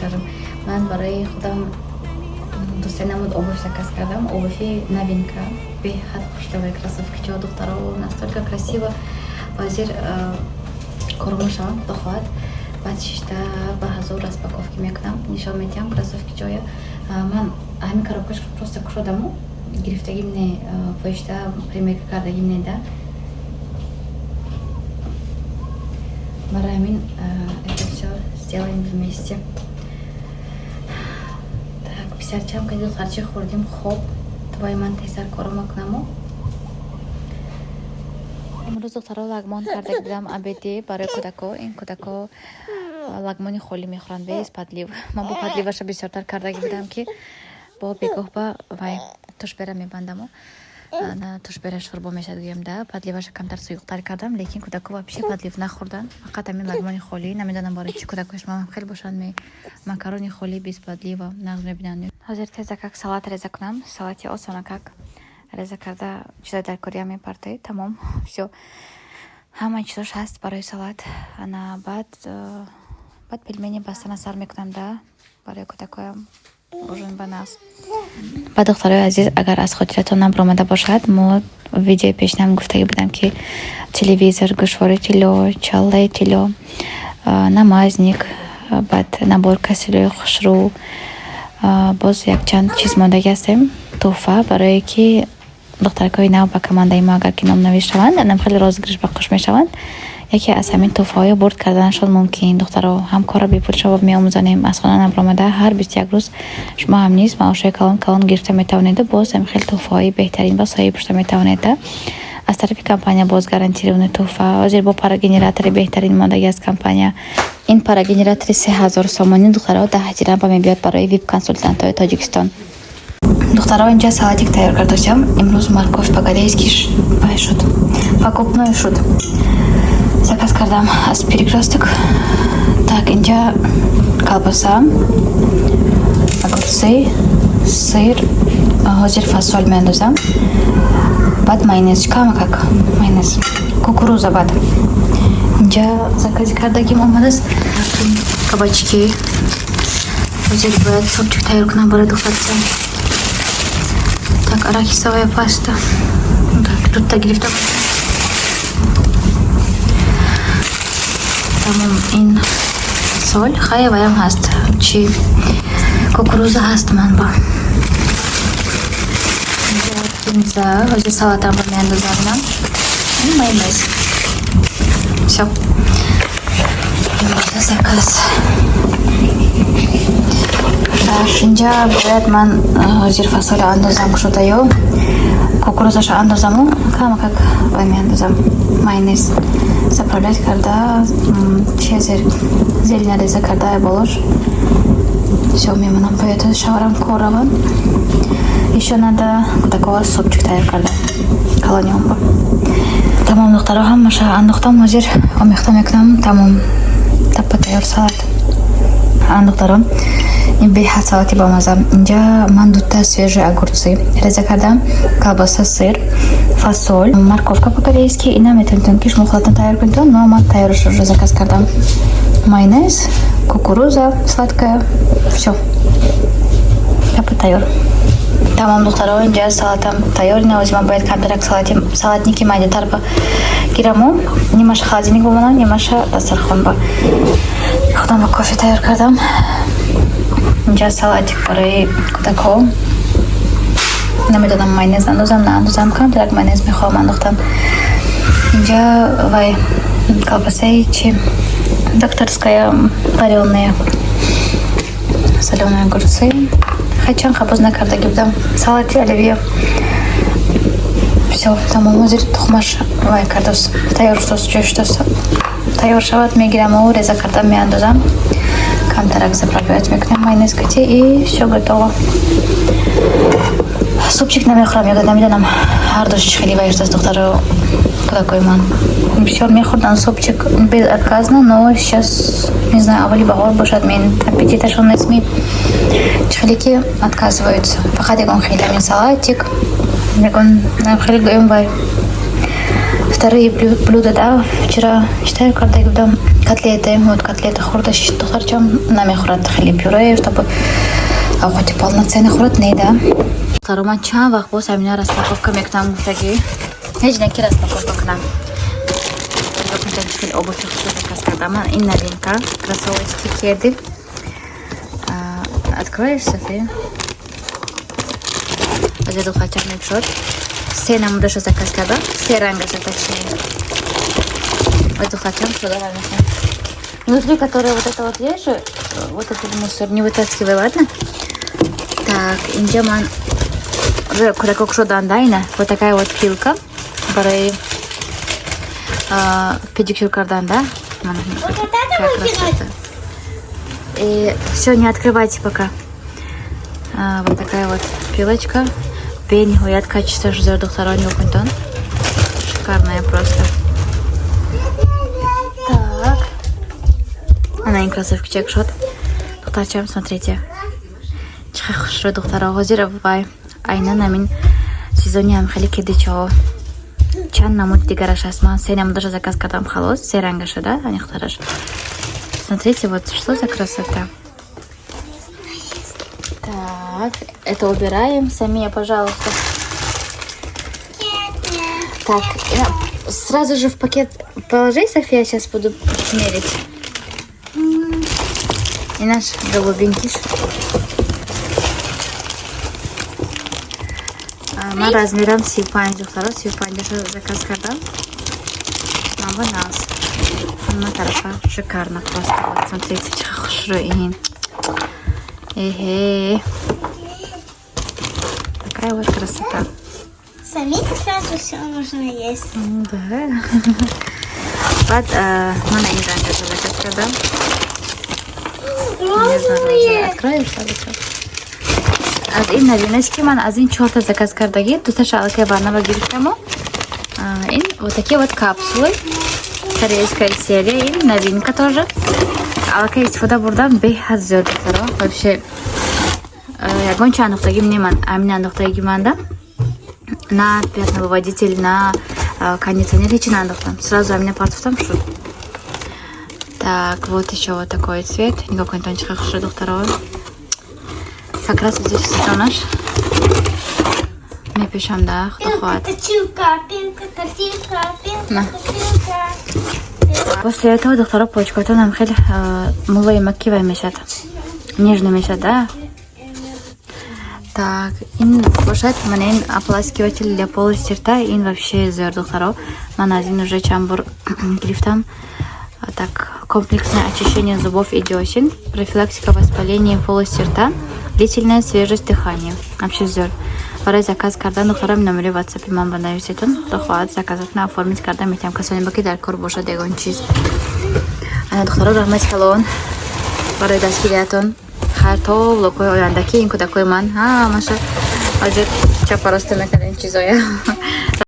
Скажем, ман барои худам ду-се намуд обувь заказ кардам. Обуви новинка, беҳад хушдавай кроссовкичо, духтаро, настолько красиво. Ҳозир кормо шавам, худо хоҳад, баъд шишта ба ҳазор распаковки мекунам, нишон медиҳам кроссовкичоя. Ман ҳамин коробкаш просто кушодаму гирифтагим не, поишта примерка кардагим не да. Барои ҳамин это все сделаем вместе. Так, писарчам кади духтарчи хӯрдим, хоб. Твои ман тезтар корома кунаму. Имрӯз, духтаро, лагмон карда будам обеди барои кӯдако. Ин кӯдако лагмони холӣ мехӯранд, без подлив. Ман бо подливаша бисёртар кардаги будам, ки бо бегоҳ ба вай тушбера мебандаму тушбера шӯрбо мешад гӯям да. Подливаша камтар суюқтар кардам, лекин кӯдако вообще подлив нахӯрданд, фақат ҳамин лагмони холӣ. Намедонам барои чӣ кӯдакош ман хеле бошанд, макарони холӣ без подлива нағз мебинанд. Ҳозир теза как салат реза кунам. Салати осона, как реза карда, чизои дар кория мепартоӣ, тамом, всё, ҳама чизош ҳаст барои салат. Ана баъд пельмени бастана сар мекунам да, барои кӯдакоям ужин ба нағз. Ба духтарои азиз, агар аз хотиратон набаромада бошад, мо видеои пешинам гуфтагӣ будам, ки телевизор, гӯшвори тилло, чаллаи тилло, намазник, баъд набор касилои хушрӯ, боз якчанд чиз мондагӣ ҳастем тӯҳфа, барое ки духтаракҳои нав ба командаи мо агар ки номнавис шаванд, анам хеле розыгрыш ба қуш мешаванд, яке аз ҳамин тӯҳфаҳоё бурд карданашон мумкин. Духтаро, ҳамкорро бепул шава меомӯзонем. Аз хона набаромада ҳар 21 рӯз шумо ҳам низ маошҳои калон калон гирифта метавонеду боз ҳам хеле тӯҳфаҳои беҳтарин ба соҳиб шуда метавонед аз тарафи компания. Боз гарантированный тӯҳфа. Ҳозир бо парогенератори беҳтарин мондагӣ аз компания. Ин парогенератори 3000 сомонӣ, духтаро, 10 дирам ба мебиёд барои вип консултантҳои Тоҷикистон. Духтаро, инҷа салатик тайёр кардасям. Имрӯз морковь по-корейски вай шуд, покупной шуд, заказ кардам аз Перекресток. Так, инҷа колбаса, огурцы, сыр, ҳозир фасоль меандозам, баъд майонез, камакак майонез, кукуруза. Баъд инҷа закази кардагим омадааст, кабачки. Ҳозир бояд супчик тайёр кунам барои духтарча. Так, арахисовая паста. Так, дута гирифтам. Тамом, ин соль хая ваям ҳаст, чи кукуруза ҳаст. Ман ба кинза ҳозир салатамро меандозам. Инам майонез, всё, заказ. Так, инҷа бояд ман ҳозир фасоля андозам, кушодаю кукурузаша андозаму камакак вай меандозам, майонез заправлять карда, чизе зелень реза карда болош, всё, мемонам. Бояд шаварам кор раванд. Ещё надо такого супчик тайёр карда калониомба. Тамом, духтаро, ҳамаша андохтам, ҳозир омехта мекунам, тамом, таппа тайёр салат. Духтаро, ин беҳад салати бамаза. Инҷа ман дута свежие огурцы реза кардам, колбаса, сыр, фасоль, морковка по-корейски. Ина метавонитон, ки шумо худатон тайёр кунитон, но ман тайёраш уже заказ кардам, майонез, кукуруза сладкая, всё, таппа тайёр. Тамом, духтаро, инҷа салатам тайёр. Ина ман бояд камтарак салати салатники майдатар ба гираму, нимаша холодильник бимонам, нимаша дастархон ба. Худам ба кофе тайёр кардам. Инҷа салатик барои кӯдакҳо. Намедонам, майонез андозам, наандозам. Камтарак майонез мехоҳам андохтан. Инҷа вай колбасаи чи докторская, вареная, солёные огурцы. Чанд қабоз накардаги будам салати оливье. Всё, тамом. Ҳозир тухмаш вай кардос, тайёр шудос, ҷӯшдос, тайёр шавад, мегираму реза карда меандозам, камтарак заправлять мекунем майонез кати, и всё, готово. Супчик намехӯрам, ё намедонам, ҳар душ хеле вай шудааст. Духтаро, кӯдакои ман бисёр мехӯрданд супчик безотказно, но сейчас не знаю, аввали баҳор бошад, мен аппетиташон нест ми, чӣ хеле ки отказываются. Фақат ягон хеле ҳамин салатик, ягон хеле гӯем вай. Вторые блюда, да, вчера читаю, когда будам котлеты, вот котлеты хӯрда шишт. Духтарчам намехӯрад хеле пюре, чтобы овқати полноценный хӯрад, не, да. Духтаро, ман чанд вақт боз ҳамина распаковка мекунам гуфтагӣ. Ҳеҷ не ки распаковка кунам. Хеле обувь хушро заказ кардам. Ман ин новинка, кроссовочки, кеды. Откроешь, София? Азия духтарчак мекушод. Се намудаша заказ кардам, се рангаша, точнее. Ой, духтарчам шуда мехоҳам. Внутри, которая вот это вот есть же, вот этот мусор не вытаскивай, ладно? Так, инҷа ман кӯдако кушодан, да, ина вот такая вот пилка барои педикюр кардан, да. Вот это выкинуть. И все, не открывайте пока. Вот такая вот пилочка. Бениҳоят качество зор, духтаро, нигоҳ кунтон. Шикарная просто. Так. Ана ин кроссовки чек шуд. Духтарчам, смотрите. Чӣ хушрӯ, духтаро. Ҳозир вай айнан ҳамин сезони ҳам хеле кедичаҳо. Чанд намуди дигараш аст. Ман се намудаша заказ кардам, халос. Се рангаша, да, аниқтараш. Смотрите, вот что за красота. Так, это убираем. Самия, пожалуйста. Так, сразу же в пакет положи, София, сейчас буду мерить. И наш голубенький. Ман размерам 35, духтаро, 35 заказ кардам. Ман ба нас. Ҳама тарафа шикарно просто. Вот, смотрите, чӣ хушрӯ ин. Эхе. Такая вот красота. Самих сразу все можно есть. Да. Баъд ман ин рангаша заказ кардам. Розовые. Откроешь, что? Аз ин новинаш, ки ман аз ин чорта заказ кардагӣ, дуташа аллакай ваннава гирифтаму. Ин вот такие вот капсулы. Корейская серия, ин новинка тоже. Аллакай истифода бурдам, беҳад зиёд, духтаро. Вообще ягон ча андохтагим не, ман амин андохтаги манда. На пятновыводитель, на кондиционер ҳечи наандохтам. Сразу амина партофтам, шуд. Так, вот еще вот такой цвет. Нигоҳ кунед, он чӣ хушрӯ, духтаро. Как раз здесь сезонаш. Мепешам, да, худо хоҳад. Точилка, пилка, точилка, пилка, На. Точилка. После этого, духтаро, почкотонам хеле мулоима ки вай мешад. Нежно мешад, да? Так, ин бошад, ман ин ополаскиватель для полости рта, ин вообще зӯр, духтаро. Ман аз ин уже чанд бор гирифтам. Так, комплексное очищение зубов и десен, профилактика воспаления полости рта, длительная свежесть дыхания. Вообще зӯр. Барои заказ кардан, духтарам, номери ватсапи ман ба нависетон. Худо хоҳад, заказатон оформить карда метавам. Касоне ба ки дар кор бошад ягон чиз. Ана, духтаро, раҳмати калон барои дастгириятон. Хайр, то влогҳои оянда, ки ин кӯдакҳои ман ҳамаша ҳозир чапаросто мекард ин чизоя.